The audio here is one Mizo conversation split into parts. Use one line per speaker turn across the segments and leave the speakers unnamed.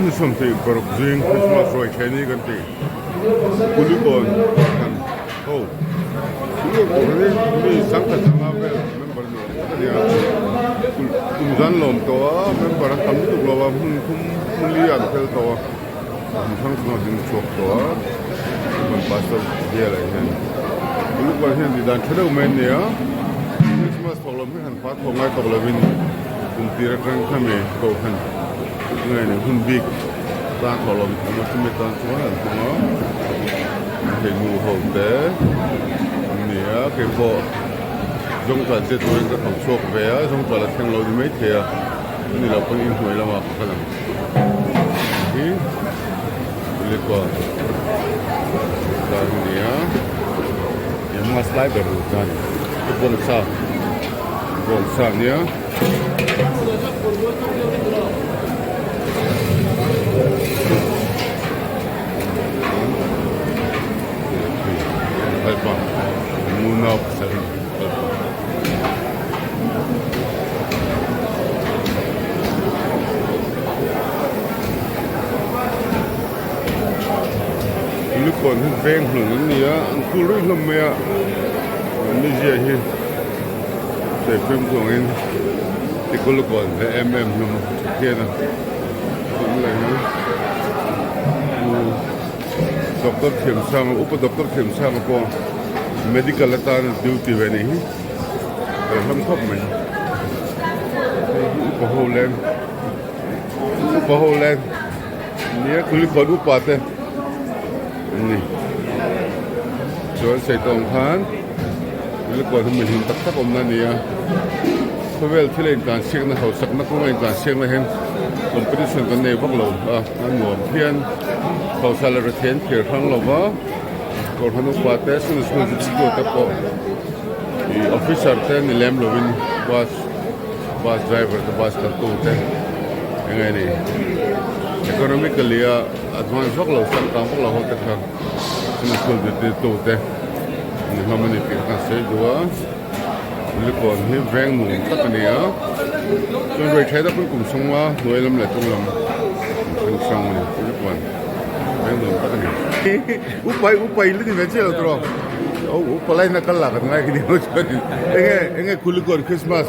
Ni 26 zing Christmas ruai thei ni kan tih Kulikawn kohhran ho Kulikawn kohhran hi mi sangkhat sanga vel member ni awm tak a ni a kum zan lawm tawh a member an tam lutuk lo a hmun thum hmun li ah an fel tawh a hmun hrang hrang a ding chhuak tawh a Kulikawn pastor bial ah hian Kulikawn hian tih dan tha deuh mai a ni a Christmas thawk lo hming han pa thawk ngai tawk lovin kum tir atang khami kohhran nge ni hun bik tan thawh lawm awm a chumi tan chuan an hmang a hei nu ho te an ni a keipawh zawngtah che turin ka tho chhuak ve a zawngtah la thleng lo ni maithei a ani lo pawn inhnuai lamah ka kal ang hi likawn tan a ni a mass lai ber tur chuan bawngsa bawngsa a nia. Lukon hi veng hlun an ni a an kul rih hlawm mai a an mizia hi sawi fim chuangin tikul kawn ve em em hlawm a thian a tun leh hi doctor Thiamsanga upa doctor Thiamsanga pawh medical atana duty ve anih hi a hlawm khawp mai hei hi upa ho leng upa ho leng nia kulikawn upa te an ni chuan sawi tawh ang khan kulikawn hi mihlim tak tak awmna a ni a khawvel thil a intlansiakna hausakna kawnga intlansiakna hian competition kan nei vak lo a a nuam phian hausa leh rethian thlir hrang lo va kawrhan upa te sunday school zirtirtu te pawh ih officer te ni lem lovin bus bus driver te bus kaltu te eng nge ni economically a advance vak lo changkang vak lo ho te kha sunday school zirtirtu te ni hlawm a ni tih kha kan sawi duh a likawn hi veng nuam tak a ni a chuan rei tha deuh pawn kum sawma hnuai lam leh chung lam hrang hrang a ni likawn veng nuam tak a ni upai upai la ni ve chiah lo tawh upa laina kal lah kan ngai ka ni lo chuan enge enge kulikawn Christmas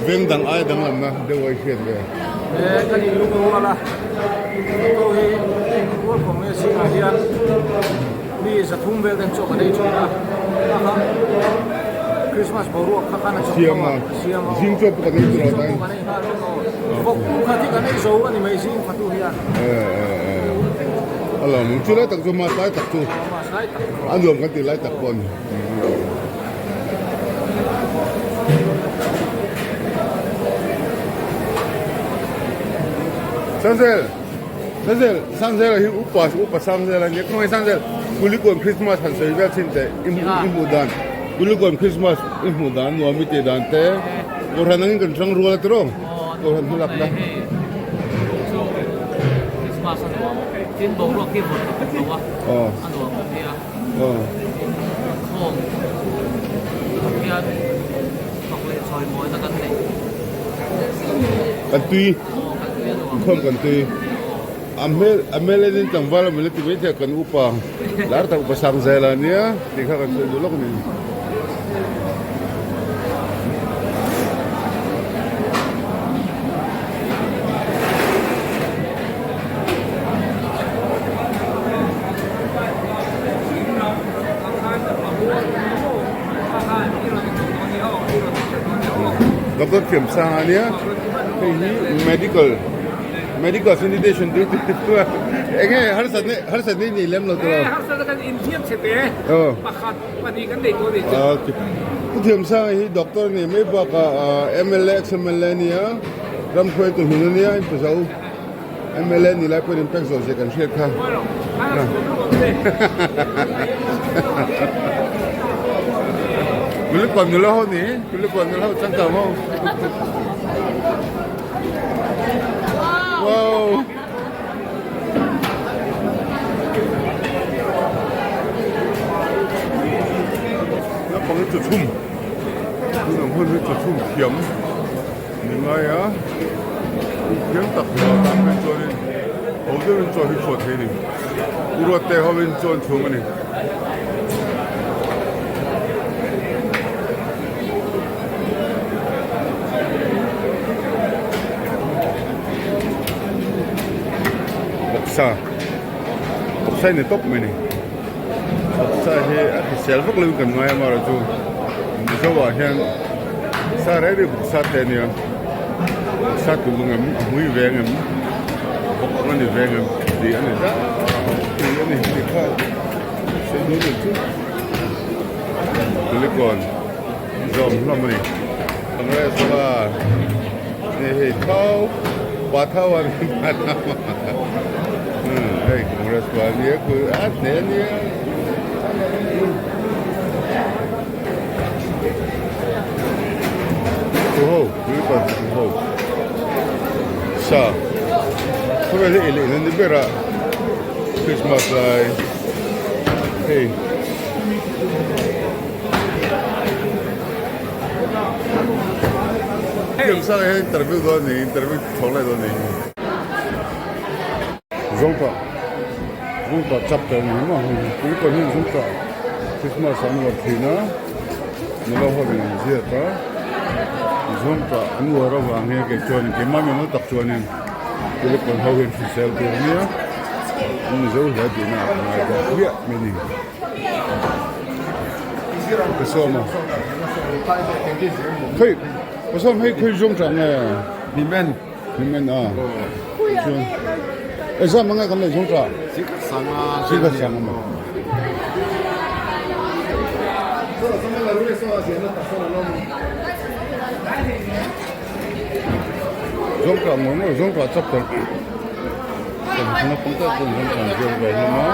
veng dang aia danglamna deuh a i hriat ve.
Kan in lung rual a photo hi rual khawm nge zingah hian mi zathum vel ten chaw kan ei thin a kha Christmas boruak kha khan a chawk tho a a siam a
zing chaw pawh kan ei tur
zing chaw pawh kan ei nghal vek aw vawk pu khat hi kan ei zo a ni mai zing fatu hian
a lo chu lai tak chu mas lai tak chu
mas lai tak
a nuam kan tih lai tak pawh a ni. Sangzel Sangzel Sangzel hi upa upa Sangzel a nia khawngaih Sangzel Kulikawn Christmas han sawi vel thin teh i hmuh dan Kulikawn Christmas i hmuh dan nuam i tih dan te Kohhran angin kan hrang rual a tiraw Kohhran hmalak na
Christmas a nuam tin boruak hi vawt a lo a a nuam a nia. Inkhawm hian fak leh chawi mawina kan nei.
Kan tui. Inkhawm kan tui. A hmel a hmel enin tlangval a mila ti mai thei a kan upa lar tak upa sang zel a nia tih kha kan sawi duh lawk a ni. Doctor Thiamsang a nia hei hi medical medical sanitation duty enge harsatna harsatna i nei lem lo tawh
harsatna kan inhliam chhe te pakhat pahnih kan nei tawh a ni
chu Pu Thiamsanga hi doctor a ni mai bakah mla ex mla a nia ramhruaitu hlun a nia inpazo. MLA ni lai pawhin impact zawh zia kan hriat kha. Kulikawn nula ho ni, Kulikawn nula ho changkang ho. Wow. Naupang hi chawchhum, tunah hmun hi chawchhum thiam. Ni ngai a, thiam tak hmuh ah tan phei chuanin Ho deuhin chaw hi chhuah thei a ni. U Ruatte hovin chaw an chhum a ni. Bawksa bawksa hi ni tawp mai a ni. Bawksa hi a hrisel vak lovin kan ngai a amaherawhchu Mizo ah hian sa reng reng bawksa te a nia bawksa tluk ang em a hmui ve ang em bawk ang a ni ve ang em tih a ni zau tih a ni tih kha sawi dawn lo chu Kulikawn zawm hlawm a ni Congress pa hei hei thau pa thau a ni pa thau hei Congress pa a nia ku a hneh a nia tu ho Kulikawn tu ho sa khawvel hi ei leh in a ni ber a Christmas lai hei. Thiamsanga hian interview dawn a ni, interview chhawng leh dawn a ni. Zawngtah, Zawngtah chapter a ni maw? Kulikawn hian Zawngtah Christmas an uar thin a, nula hovin an ziak a, Zawngtah an uar avang hian kei chuanin keimah mimal tak chuanin Kulikawn ho hian hrisel tur a nia, an mizo hle tihna a ngai bawk hmiah mai a ni. Pasawma Khoi Pasawm hei khoi zawng tang nge Himen Himen a Chuan Exam anga kan nei zawng ta Sikha sanga ma Zawng ta ngawr ngawr zawng ta chapter Kan naupang tak chuan zawng ta ziak ve hlawm a.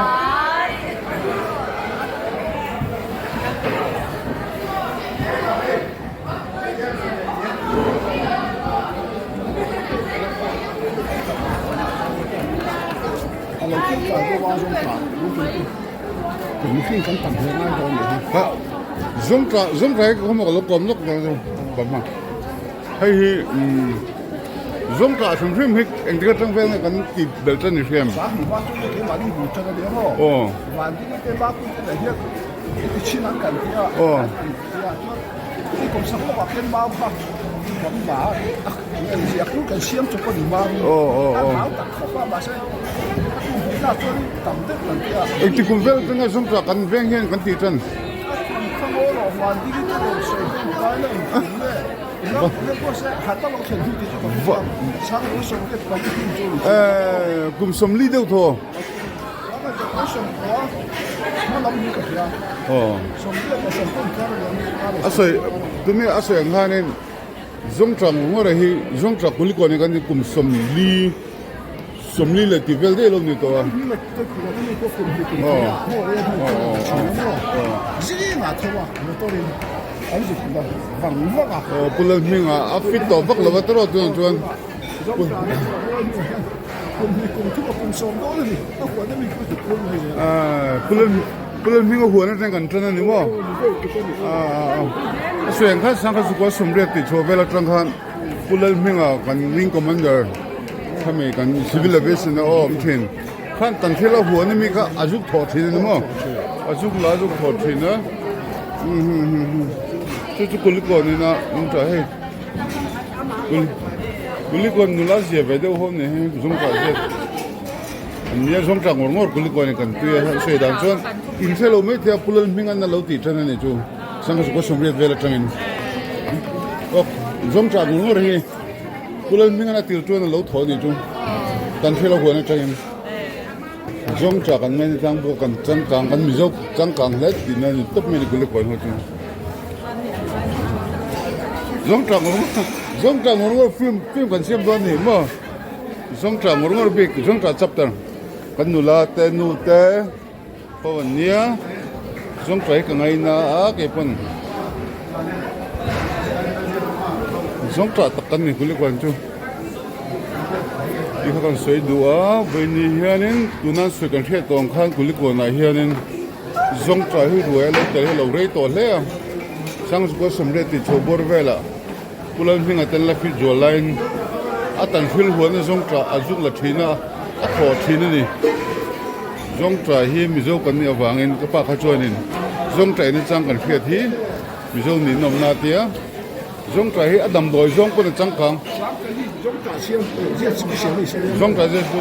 Zawngṭah zawngṭah hi ka khawm a ka lo kawm lawk bawm a hei hi umm zawngṭah hrim hrim hi engtik atang vel nge kan tih belh tan i hriam aw. Engti kum vel atanga zawngṭah kan veng hian kan tih tan. Kum sawmli deuh thaw. A sawi tumi a sawi ang khanin zawngṭah ngawr hi zawngṭah kulikawn hi kan kum sawmli sawmli leh tih vel daih lo ni tawh a. Aw Pu Lalhminga a fit tawh vak lo va tawrh tunah chuan. Pu Lalhminga huan atang kan tan a ni maw? A sawi ang khan Sangha Sukua Sawmriat tih chhuah vel atang khan Pu Lalhminga kan Wing Commander khami kan Civil Aviation a awm thin khan tan thil a huan ami kha a zuk thawh thin a ni maw? A zuk la a zuk thawh thin a chu chu Kulikawn ina an tah hei. Kulikawn nula zia ve deuh ho ni hi zawngṭah ziak an nia zawngṭah ngawr ngawr Kulikawn in kan tui a sawi dan chuan in hre lo mai thei a Pu Lalhminga'n a lo tih ṭan a ni chu Sangha Sukua Sawmriat vel aṭangin aw zawngṭah ngawr ngawr hi Pu Lalhminga'n a tir chuan a lo thaw a ni chu kan hre lo huan aṭangin zawngṭah kan ngaina tlang bawk kan changkang kan Mizo changkang hle tihna a ni tawp mai a ni Kulikawn ho chu. Zawngṭah ngawr ngawr zawngṭah ngawr ngawr film film kan siam dawn a ni maw zawngṭah ngawr ngawr bik zawngṭah chapter kan nula te nu te ho an nia zawngṭah hi ka ngaina a keipawn zawngṭah tak kan ni kulikawn chu tih kha kan sawi duh a vawiin hianin tuna sawi kan hriat tawh ang khan kulikawnah hianin. Zawngṭah hi ruai a lo tel hi a lo rei tawh hle a, Sangzukua Sawmriat tih chho bawr velah Pu Lalhminga ten la fit zual laiin a tan hril huan a zawngṭah a zuk la thin a. a thaw thin a ni. Zawngṭah hi Mizo kan nih avangin ka pa kha chuanin zawngṭah in achang kan hriat hi Mizo nih nawmna a tia. Zawngṭah hi a damdawi zawng pawn a changkang. Zawngṭah ziak chu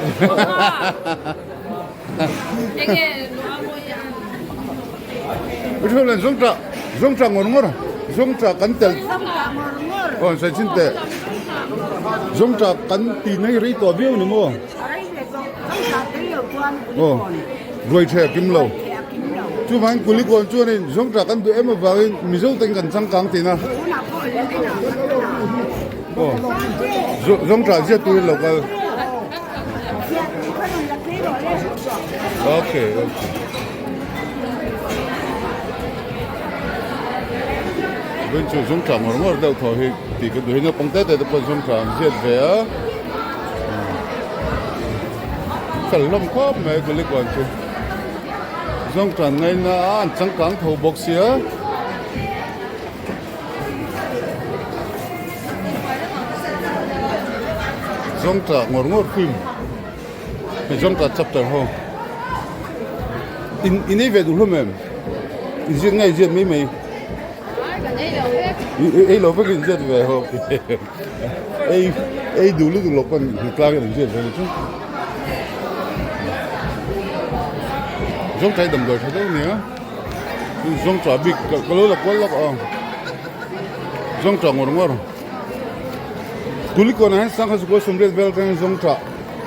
Zawngṭah zawngṭah ngawr ngawr zawngṭah kan tel aw sawi chin teh zawngṭah kan ti mai rei tawh viau ni maw aw ruai ṭhe a kim lo chuvangin kulikawn chuanin zawngṭah kan duh em avangin mizo ten kan changkang tihna aw zawngṭah ziat turin lo kal. Okay, okay. Vin chu zung tha ngawr ngawr deuh thaw hi tih ka duh hi naupang te te te pawh zung tha an ziat ve a fel hlawm khawp mai kulikawn chu zung tha an ngaina a an changkang tho bawk sia. Zawngṭah ngawr ngawr film hei zawngṭah chapter ho in in ei ve duh hlawm em in ziat nge in ziat mai mai ei lo vek in ziat ve ho ei ei duh lutuk loh pawn hnatlang in an ziat ve ni chu zawngṭah hi damdawi tha deuh a nia. Zawngṭah bik ka lo la kual lawk a zawngṭah ngawr ngawr Kulikawnah hian sangha zukua sawmriat vel atangin zawngṭah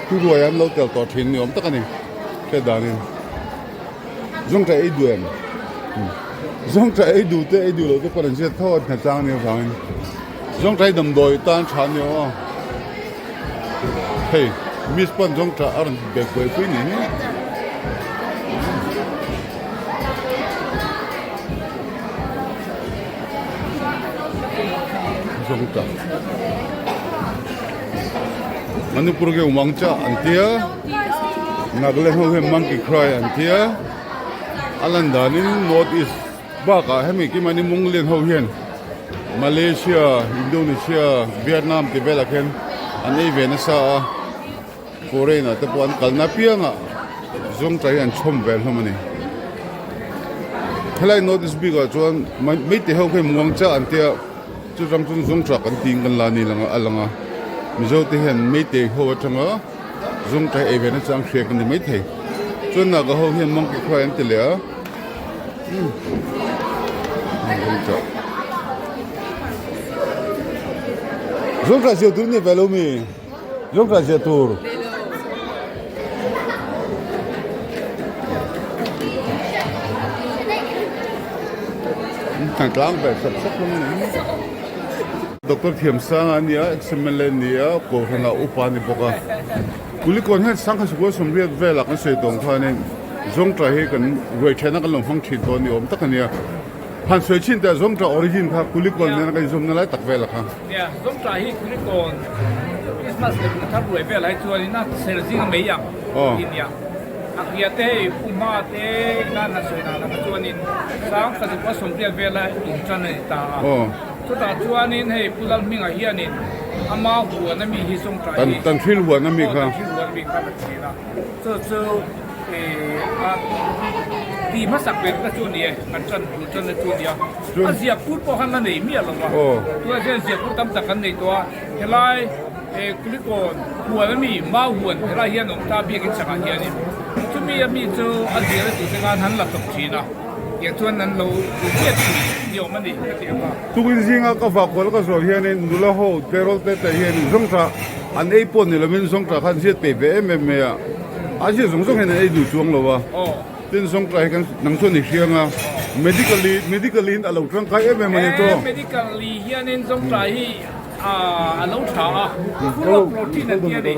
thu ruai an lo tel tawh thin ni awm tak a ni hriat danin zawngṭah ei duh em zawngṭah ei duh te ei duh loh te pawh an hriat tho a hnatlang a nih avangin zawngṭah hi damdawi tan tha a ni aw hei miss pawn zawngṭah a rawn bek buaipui ni hi. Zawngṭah Manipur ge wangcha an tia Nagaland ho hian monkey cry an tia a lan danin north east bakah hemi kimani Mongolian ho hian Malaysia Indonesia Vietnam tih velah khian an ei ve nasa a. Foreign ah te pawh an kalna apiangah zawngṭah hi an chhawm ve hlawm a ni. Helai notice bikah chuan meitei ho khian muang chah an tia chutang chuan zawngṭah kan tiin kan la ni lang a lang a Mizo te hian meitei ho atanga zawngṭah hi ei ve nachang hria kan ni maithei. Chuan Naga ho hian monkey cry an ti leh a umm zawngṭah zawngṭah zir tur ni ve lo mi. Zawngṭah ziah tur. An tlang ve sap sap hlawm a ni. Doctor Thiamsanga a nia, ex-MLA a ni a, Kohhranah upa a ni bawk a. Kulikawn hian Sangha Sikul sawmriat velah kan sawi tawng khanin Zawngṭah hi kan ruai ṭhenah kan lo hmang ṭhin tawh a ni awm tak a nia. Han sawi chhin teh Zawngṭah origin kha Kulikawn nena kan inzawmna lai tak velah kha.
Nia, Zawngṭah hi Kulikawn Christmas leh kum thar ruai velah hi chuanin a ser zing a mei ang tih a nia. A hria te hei Pu Hma te nan han sawi dan ang chuanin Sangkha zukua sawmriat vela inṭan a ni ta a. Chutah chuanin hei Pu Lalhminga hianin ama huan a mi hi Zawngṭah hi
Tan thil huan a mi kha.
Aw, tan thil huan a mi kha ka ṭhin a. Chu chu a ti hmasak ber na chu a ni e, kan ṭan bul ṭan na chu a ni a. A ziak pur pawh khan la nei miah lo a, tunah hian ziak pur tam tak kan nei tawh a, helai Kulikawn huan ami mau huan helai hian awm ta biakin chakah hianin chumi ami chu a ziak na tur te khan han la chawp thin a, tiang chuan an lo hriat thin ni awm a ni ka ti ang a.
Tukin zinga ka vahkual ka zawh hianin nula ho tleirawl te te hianin zawngṭah an ei pawh ni lovin zawngṭah khan ziat peih ve em em mai a, a ziak zawng zawng hian an ei duh chuang lo a. Tin zawngṭah hi kan nang chuan i hriang a, medically medically in a lo tangkai em em a ni tawh.
He medically hianin zawngṭah hi a lo tha a, full of protein an ti a ni.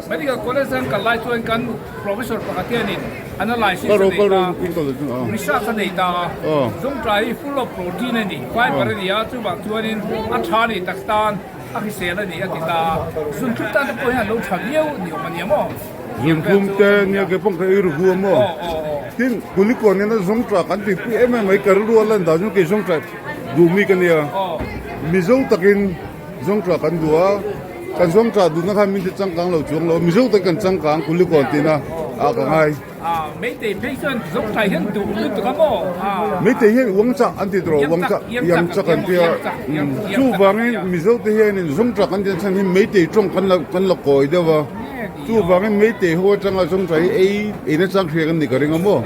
Medical college an kal lai chuan kan professor pakhat hianin analysis a nei ta a, research a nei ta a, zawngṭah hi full of protein a ni, fiber a ni a, chuvang chuanin a tha a ni tak tan a hrisel a ni a ti ta a, zunthlum tan te pawh hian a lo tha viau ni awm a nia maw.
Zunthum te nia ke pawh ka ei ru huam maw? Tin, Kulikawn hian a zawngṭah kan tihpui em em mai, ka rilru a lan dan chu kei zawngṭah duh mi ka nia. Mizo takin zawngṭah kan duh a, Kan zawngṭah duhna khan min ti changkang lo chuang lo. Mizo te kan changkang Kulikawn tihna ah ka ngai.
Meitei phei chuan zawngṭah hian duh lutuk a maw?
Meitei hian uangchah an ti tawh lo, uangchah, iangchak an ti a. Chuvangin Mizo te hianin zawngṭah kan tih chhan hi meitei tawng kan la kan la kawi deuh a. Chuvangin meitei ho atanga zawngṭah hi ei ei nachang hria kan nih ka ring a maw?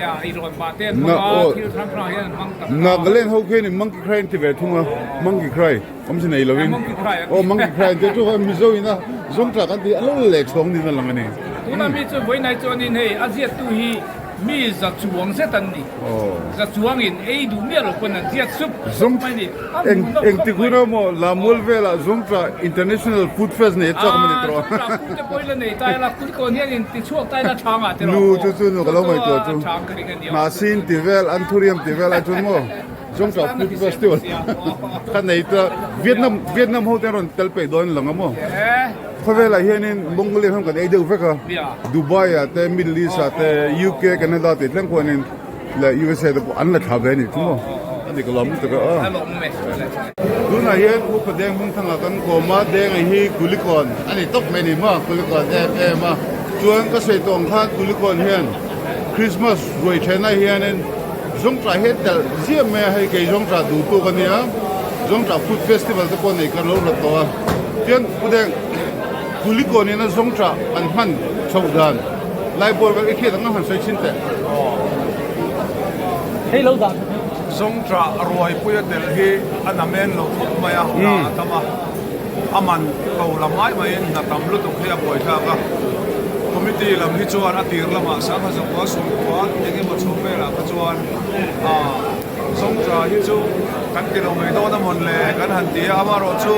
Nagaland ho khianin monkey cry an ti ve thung a, monkey cry. Awmze nei lovin aw monkey cry te chu Mizo ina zawngṭah kan tih a lo leh chhawng niin a lang a ni.
Tuna mi chu vawiinai chuanin hei a ziattu hi mi za chuang zet an ni. Za chuangin ei duh miah lo pawn an ziat sup sup mai a ni. A hmuhnawm khawp mai.
Engtik hun emaw Lammual velah zawngṭah International Food Fest nei a chak a ni tawh a.
Zawngṭah food te pawh hi la nei ta ila kulikawn hian in ti chhuak ta ila thangah te rawh.
Nu chu chu nu ka lo ngaihtuah chu. Hnahsin ti vel, anthurium ti vel ai chuan maw. Zawngṭah Food Festival kha nei ta Vietnam Vietnam ho te an rawn tel peih dawn lang a maw? Khawvelah hianin Mongolian ho kan ei deuh vek a, Dubai ah te Middle East ah te UK Canada tih thleng khuanin leh USA te pawh an la thla ve a nih chu maw? A dik alawm lutuk a aw. Tunah hian Upa Deng Hmingthanga kan kawm a, Denga hi Kulikawn a ni tawp mai a ni maw? Kulikawn em em a, chuan ka sawi tawh ang khan Kulikawn hian Christmas ruai thenah hianin Zawngṭah hi a telh ziah mai a, hei kei zawngṭah duhtu ka nia, zawngṭah food festival te pawh nei ka lo rawt tawh a, tian Pu Deng, Kulikawn ina zawngṭah an hman chhoh dan lai bawr vel i hriat ang a han sawi chhin teh.
Hei lo dah tha thei.
Zawngṭah ruaipui a telh hi a namen lo khawp mai a, hna a tam a. A man ko lam ai maiin hna tam lutuk hi a buaithlak a, committee lam hi chuan a tir lamah sangha zakua sawmkua eng emaw chho velah kha chuan ah zawngṭa hi chu kan ti lo mai dawn a mawn le kan han ti a, amaherawh chu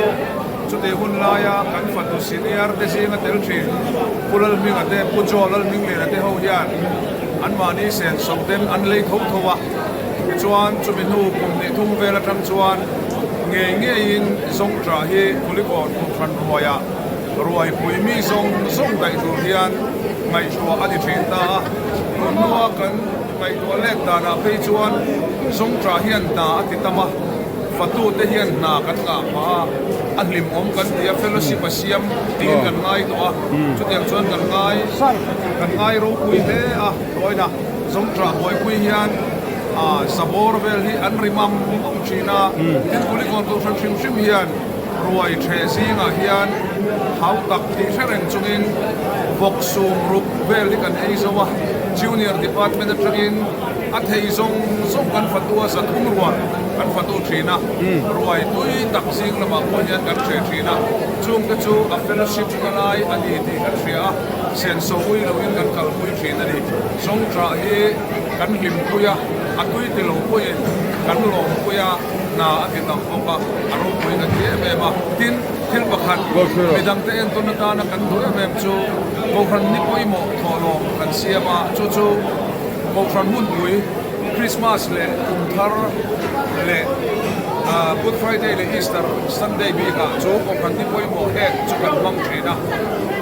chutih hun laia kan fatu senior te zinga tel thin Pu Lalhminga te Pu Joe Lalhmingliana te ho hian anmahni senso ten an lei tho tho a, tichuan chumi hnu kum hnih thum vel atang chuan Ngei ngeiin zawngṭah hi Kulikawn Kohhran ruaiah ruaipui mi zawng zawng daih tur hian ngaihtuah a ni ṭhin ta a. Tun hnua kan ngaihtuah lek danah phei chuan zawngṭah hian hna a ti tam a, fatute hian hna kan ngah phah a, a hlimawm kan ti a, fellowship a siam tiin kan ngai tawh a, chutiang chuan kan ngai kan ngai ropui hle a, ruaina zawngṭah buaipui hian. Sabawr vel hi an ri mam mam thin a, tin Kulikawn Kohhran hrim hrim hian ruai theh zingah hian hau tak tih hre reng chungin vawk sum ruk vel hi kan ei zo a, Junior Department atangin a thei zawng zawng kan fatu a, zathum rual kan fatu thin a, ruai tui tak zing lamah pawh hian kan hreh thin a, chungte chu a fellowship na lai a ni tih kan hria a, senso ui loin kan kalpui thin a ni. Zawngṭah hi. Kan hlimpui a, a tui ti lo pawhin kan lawmpui a, hna a ti tam bawk a, a ropui kan ti em em a. Tin, thil pakhat midangte entawn atana kan duh em em chu Kohhran ni pawimawh thawhlawm kan siam a, chu chu Kohhran hunpui Krismas leh Kum Thar leh Good Friday leh Easter Sunday bikah chu Kohhran ni pawimawh heng chu kan hmang thin a.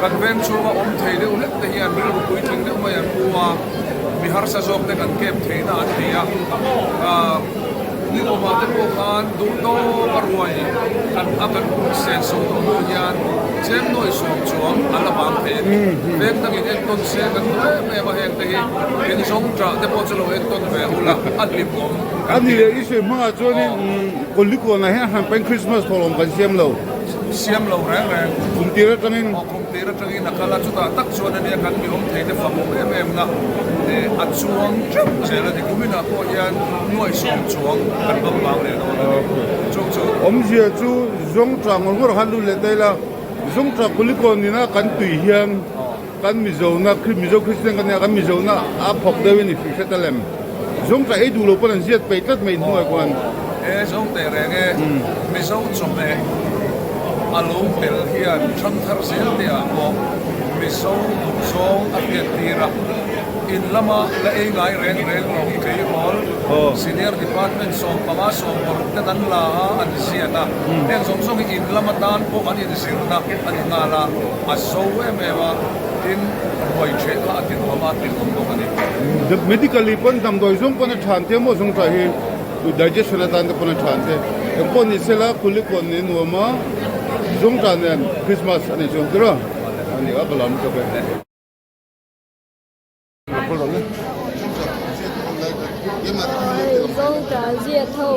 Kan veng chhunga awm thei deuh hlek te hian rilru puitling deuh mai an pu a. Mi harsa zawk te kan kep theihna an ti a, ni awmah te pawh khan duh tawp a ruai kan a kan senso tawh hnu hian cheng nawi sawm chuang a la vang thei a ni. Veng dangin entawn se kan duh em em a, heng te hi in zawng ṭah te pawh chu lo entawn ve ula a hlimawm kan ti.
A ni leh i sawi hmangah chuanin Kawlikawnah hian hran pahin Christmas thawhlawm kan siam lo.
Siam lo reng reng.
Kum tir atangin.
Aw kum tir atangin a kal a, chutah tak chuan ania kan mi awm thei te fak awm em em na a chuang teuh zel a ni. Kuminah pawh hian nuaih sawm chuang kan bang bang leh dawn a ni. Chu chu.
Awmzia chu zawngṭah ngawr ngawr khan lut leh ta ila, zawngṭah Kulikawn nena kan tui hian kan Mizona, Mizo Kristian kan nia, kan Mizona a phawk deuhin i hrilh hret a lem. Zawngṭah ei duh lo pawn an ziat peih tlat mai hnuai khuan.
E zawng teh reng e, Mizo chawhmeh a lo tel hian ṭhangthar zel te ah pawh Mizo duh zawng a hriat tir a, in lama la ei ngai reng reng lo tleirawl Senior Department 15 16 ten an la a, an ziat a, heng zawng zawng hi in lam atan pawh an inzirna a ni nghal a, a zo em em a. Tin, ruai ṭheh kha a ti nuam a, a ti nuam bawk a ni.
Medically pawn damdawi zawng pawn a ṭhan te maw zawng ṭah hi digestion atan te pawn a ṭhan te. Engpawh ni sela Kulikawn nih a nuam a, Zungtah nen Christmas a nih chu tiraw? A ni a ka lam ka pe.
Zungtah ziat ho.